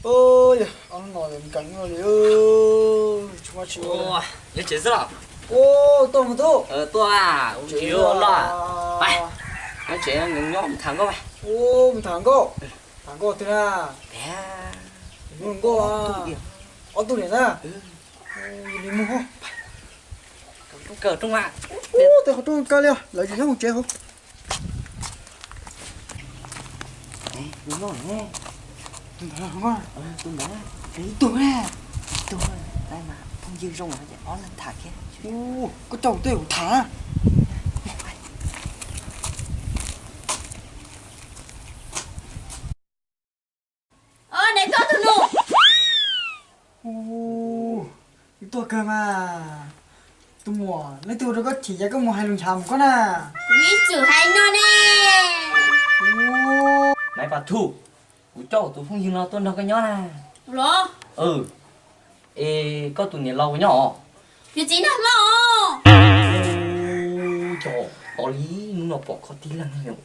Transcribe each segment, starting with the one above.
Yog ob hnub no nkees li, tsis muaj tsis ua. Nyob tsev xwb los? Tuaj mus tub. Tuaj, ua tsis ua los. Nyob tsev nyob mus tham nkauj. Mus tham nkauj. Tham nkauj twg na? Mus nkauj. Ob tug niam na. Li mus. Kaw rooj, tej qhov rooj kaw li, lawv tsis txhob mus tsev hauv. Ib tug, ib tug, ib tug, phooj ywg zoo ces ob leeg tham thiab. Koj coj kuv tuaj kuv tham. Neb tuaj tus nus. Tuaj kawg mas. Tus muam, leej twg ua rau koj chim ces koj mus hais lus nchav mus koj na. Kuv ib txwm hais no ne. Maiv Pas Thu, kuv coj kuv tus phooj ywg no tuaj nrog koj nyob na. Los? Es koj tus niam laus nyob os? Yog txiv nag hmo. Yog, tos li hnub no pom koj tib leeg yom.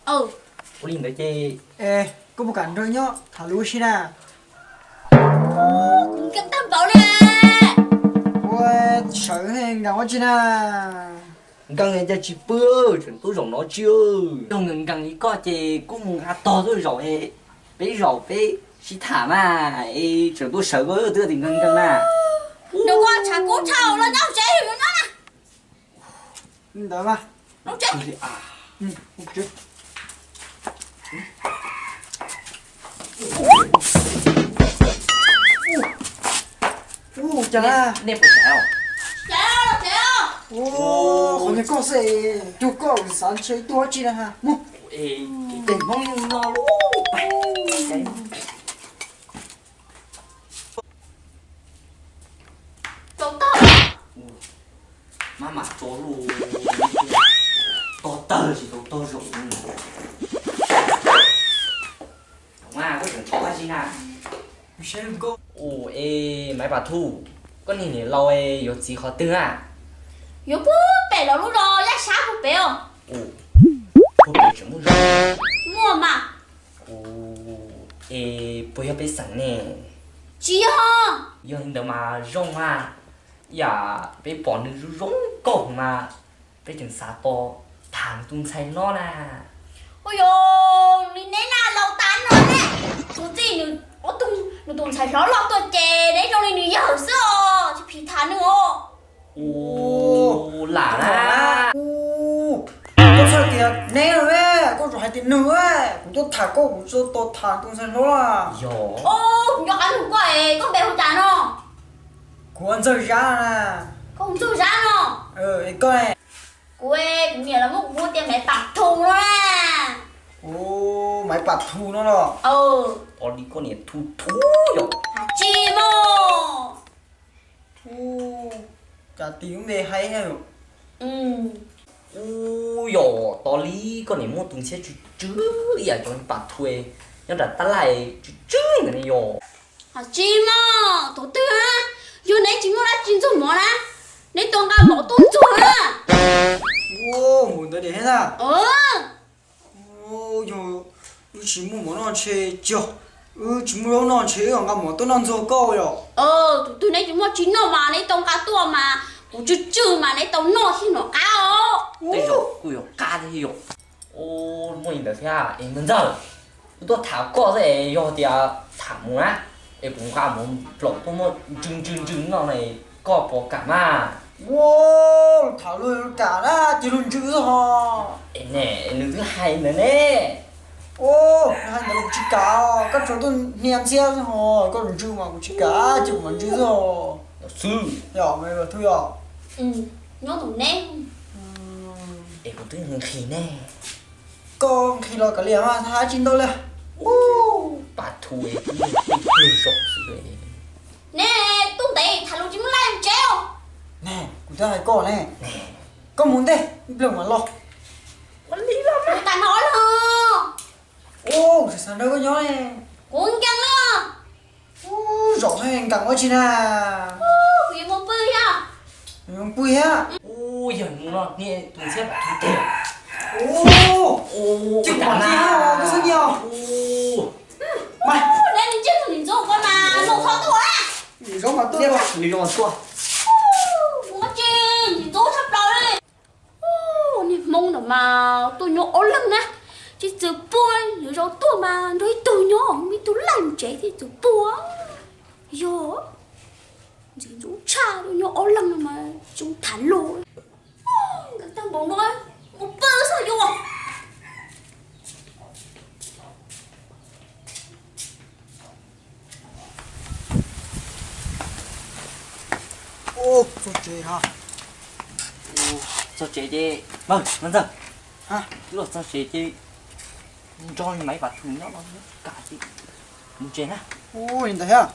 Ua li ntawd ces, es koj puas kam nrog nyob tham lus ua si na? Kuv nkees tag npaum li. Ua, sawv nkees ua tsi na? Nkees cas tsis pw, tseem tuaj zaum no tsi? Yog nkees nkees li koj ces kuj mus nqa tog tuaj zaum, peb zaum peb sib tham mas, es tseem tuaj sawv koj twb tias nkees nkees na. Nrog koj tshav kub tshav los nyob tsev yuav nyob na. Ntawd mas. Ua cas nej puas tsav os? Qhov niag koj xwb, cuag koj xav ntshe ib tug dab tsi na ha. Mus. Ces Hmoob no lub. Tau tag. Mab mam tso lub, tog tawg tsis tau tog zaum. Mas koj tseem tso dab tsi na? Ua, es Maiv Pas Thu, koj niag niam laus yuav txiv qhov twg na? Yuav puag pem lawv lub zos Yaj Sab puag pem os. Puag pem tseem muaj zos? Muaj mas. Es puas yog peb xeem ne? Tsis yog. Yog li ntawd mas zoo mas, yam peb pom nws zoo zoo nkauj mas peb tseem xav tau tham nws tus ntxhais hlob na. Ua yog li neb na laus tas no ne, txuas txij nws ob tug, nws tus ntxhais hlob loj tuaj ces neb zoo li nws yawg xwb os, tsis phim tham nws os. Lam na. Koj txhais tias neb no, koj tsuas hais tias nws, kuv tuaj tham koj kuv tsis tau tham tus ntxhais hlob. Yog. Kuv nco qab nug koj es koj npe hu cas no? Kuv hu Ntxawg Zab na. Koj hu Ntxawg Zab no? Es koj? Kuv, kuv niam lawv muab kuv hu tias Maiv Pas Thu no na. Maiv Pas Thu no los? Tos li koj niam Thu Thu yom? Tsis mog. Cas tis lub npe hais yom. Ub, yog tos li koj niam muaj tus ntxhiab tsw tsw ib yam cov Pas Thu nyob nram tab laj tsw tsw ntawd ne yog. Tsis mog, thaum twg yog neb tsis muaj dab tsi ntxuag mov na, neb tau nqa mov tuaj ntxuag na. Ua, mus ntawd tias thiab na. Yog wb tsis muaj mov noj ntshe, wb tsis muaj zaub noj ntshe wb nqa mov tuaj noj ntxuag koj yom. Thaum twg neb tsis muaj tsis noj mas neb tau nqa tuaj mas kuv tsw tsw mas neb tau noj thiab nov qab os. Tej zaum kuj yuav qab thiab yom. Muaj li ntawd thiab es Ntxawg, wb tuaj tham koj xwb es yog tias tham mus na, es kuv nqa mov nplaum tuaj muab ntsw ntsw ntsw noj na, koj puas kam mas? Ua, tham luag kam na, ces luag ntsw xwb ho. Ne, nws twb hais ntawd ne. Ua, hais ntawd kuv tsis kam, koj tsuas tuaj hnia ntxhiab xwb ho, koj ntsw mas kuv tsis kam, ces kuv mam ntsw xwb ho. Xwb. Yog mas Thu yog. Nyob tus neb. Es kuv twb nqhis ne. Koj nqhis los kav liam mas, hais tsis ntau li. Pas Thu, tus zaum xwb. Neb tuaj ntev tham lus tsis muaj laj tsev os. Ne, kuv twb hais koj ne. Koj mus ntej, ib pliag mam los. Kuv tas no los. Ua, kuv tsis xav nrog koj nyob ne. Kuv nkees li. Ua, zaum ne nkees ua tsi na. Kuv yuav mus pw thiab. Yuav mus pw thiab. Ua, yog mus no niag tus ntxhiab Pas Thu tiag. Ua, ces kuv mam nqhis, koj xub nyiam. Mas neb li ntsej muag ntxoov. Ua tsi ntxim ntxub tshaj plaws li. Niag Hmoob ntawd mas tuaj nyob ob leeg na, tsis txwm pua, yuav zaum tuaj mas nrog ib tug nyob, ib tug laij mus tsev thiaj txwm pua. Yog ntxim ntxub tshaj, tuaj nyob ob leeg no mas tsis tham lus. Nkawd tag npaum no, mus pw xwb yuav. Ua, txog tsev ha. Ua, txog tsev ces, Npawg, Npawg Ntxawg, twb los txog tsev ces nrog Maiv Vam Thum nyob no, kam ces mus tsev na. Ua, li ntawd thiab.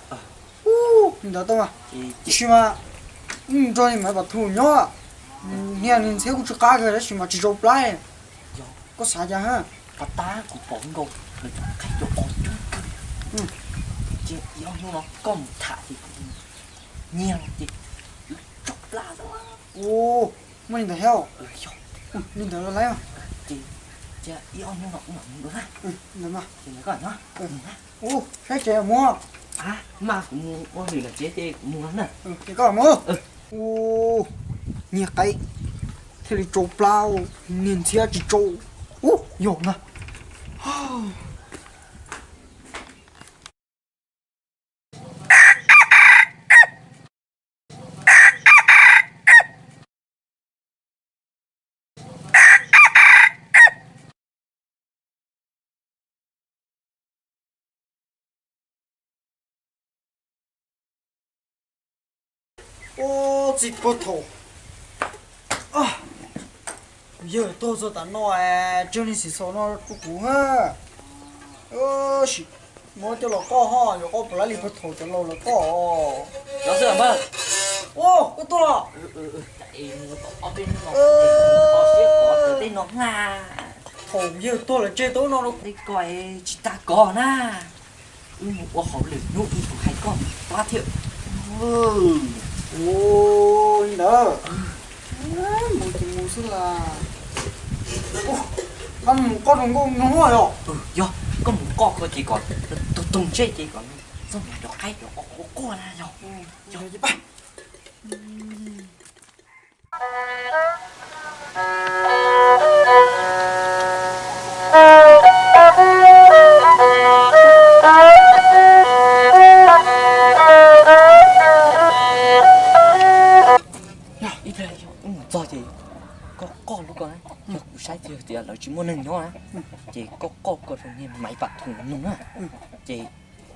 Ua, li ntawd tau mas. Tiam sis mas nrog Maiv Vam Thum nyob, niag nws ntxhiab kuj tsw qab kawg tab sis mas tsis zoo plab. Koj xav cas ha? Pas tab kuv pom nkaus lawv cov qaib cov os coob kawg. Ces ib ob hnub no koj mus tham ces kuv nyiag los ces tsoo plab xwb. Ua, muaj li ntawd thiab. Yog li ntawd los lawm. Ces cia ib ob hnub no wb mam mus dua na. Ntawd mas. Ces koj nyob. Ua, saib tsev mus. A, mas kuv mus ua hauj lwm lawm tsev ces kuv mus na. Ces koj mus. Ua, nyiag qaib thiaj li tsoo plab, niag ntxhiab tsis tsoo. Ub, yog na. Ub, txij puag thaum kuv yawg tuag txog tav no es tsawg niag xim xos no rau kuv ha. Sim muab coj los qoj ho yuav qoj puas laib li puag thaum cov laus lawv qoj. Ua, koj tuaj los. Thaum kuv yawg tuag lawv tseg tau no rau kuv ko tsis tas kov na. Wb mus ua hauj lwm hnub ib tus hais koj mus pab thiab. Ua, li ntawd. Mus ces mus xwb las. Mus qoj rau nkauj mloog yog? Yog, koj mus qoj ko ces kom tug tug ntsej ces kom txoj mus cov qaib cov os quaj quaj na yog. Ib pliag wb mus txog ces koj qoj lub ko na, yog kuv saib tias lawv tsis muaj neeg nyob na, ces koj qoj ko rau niag Maiv Vam Thum mloog na, ces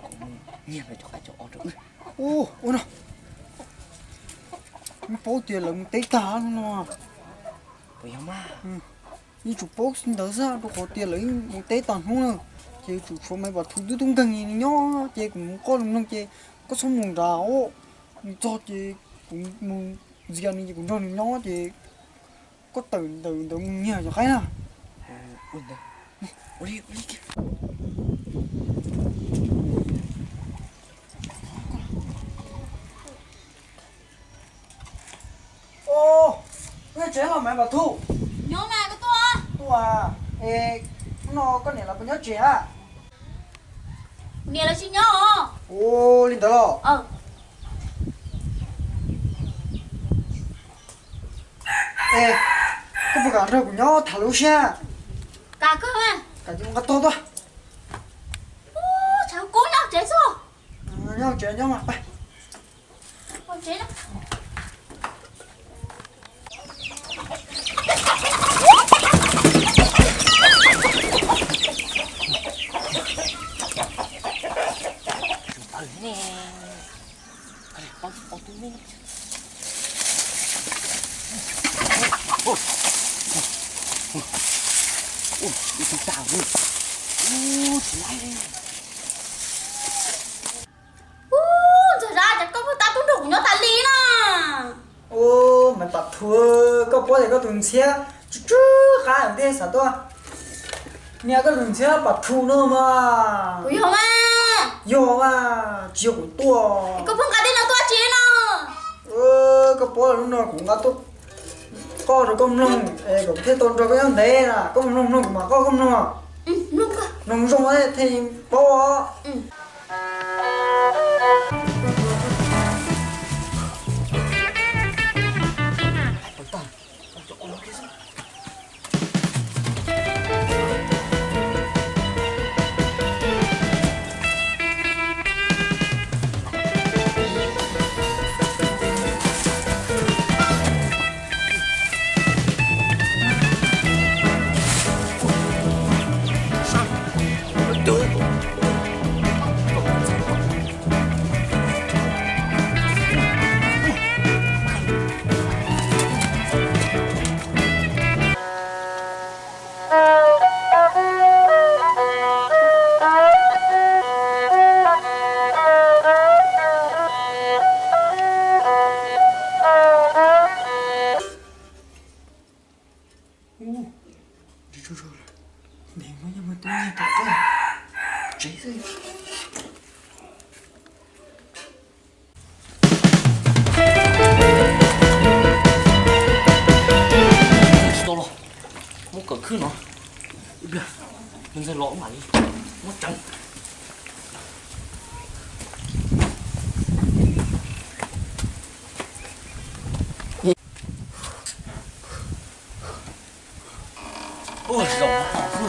kom nws nyiag lawv cov qaib cov os rau wb. Ua no, wb paub tias lawv mus teb tag no. Puas yog mas? Yeej tsuas paub ntawd xwb rau qhov tias lawv mus teb tag hnub na, ces tsum tshuav Maiv Vam Thum tub tub nkeeg nws nyob ces kuv mus qoj nws mloog ces koj txhob mus nrad os. Mus txog ces kuv mus ntxias nws ces kuv nrog nws nyob ces koj tawm ntawm ntawd mus nyiag cov qaib na. Nyob tsev los Maiv Vam Thum? Nyob mas koj tuaj. Tuaj. Es hnub no koj niam lawv puas nyob tsev a? Kuv niam lawv tsis nyob os. Ua li ntawd los? Es koj puas kam nrog kuv nyob tham lub siab? Kam kawg. Kam ces mus nqa tog tuaj. Tshav kub nyob tsev xwb. Nyob tsev nyob mas. Ub, Ntxawg Zab, cas koj puag ta tuaj nrog kuv nyob tas li na? Ub, Maiv Vam Thum, koj paub tias koj tus ntxhiab tsw tsw qab thiab xav tuaj nyiag koj tus ntxhiab Vam Thum no mas. Kuv yog mas. Yog mas, tsis yog kuv tuaj. Koj pheej nqa tej no tuaj tsi no? Koj paub lawm, hnub no kuv nqa tuaj qoj rau koj mloog es kom thiaj tau nrog koj nyob ntev na. Koj mloog mloog kuv mam qoj koj mloog. Mloog zoo thiaj paub os. Ov mam li muab tseev. Ua zoo no xwb.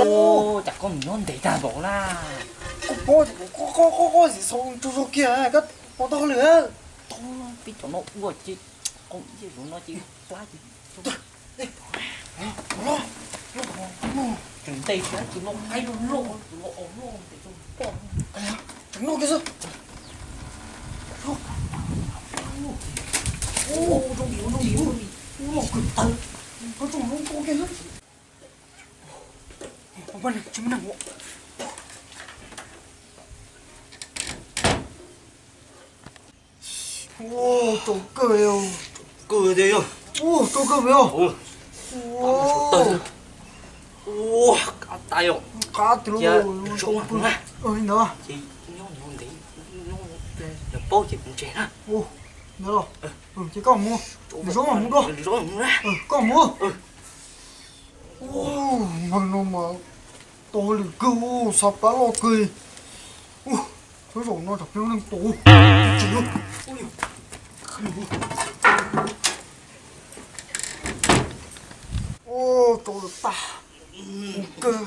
Ua cas koj mus nyob ntev tag npaum na? Koj pom, koj, koj, koj, koj txiv xaus tsaug zog kiag, koj pom tau lawm. Tau, peb cov no ua ces qau ib zaug no ces plab ces tseem ntej thiab, ces no qaib loj loj, los os loj tes tau poj. Tseem noj kiag xwb. Ua zoo, ua zoo, ua zoo, ua kawg tawv, koj tsoom zoo kiag xwb. Tsis muaj neeg ua. Ua, tsaus kawg li. Kawg tiag yog. Ua, tsaus kawg li os. Ua, qab tas yog. Qab tiag lauj. Zoo na. Li ntawd. Ces nyob ntev, nyob paub ces kuv tseg na. Ua, ntawd los. Ces koj mus, nws zoo mus dua. Koj mus. Ua, neeg no mas tau lwm kawg, xav plab loj kawg. Ua, txhua zaum no tsam peb lub neej tau. Ua, tau lwm tag, mus kawg.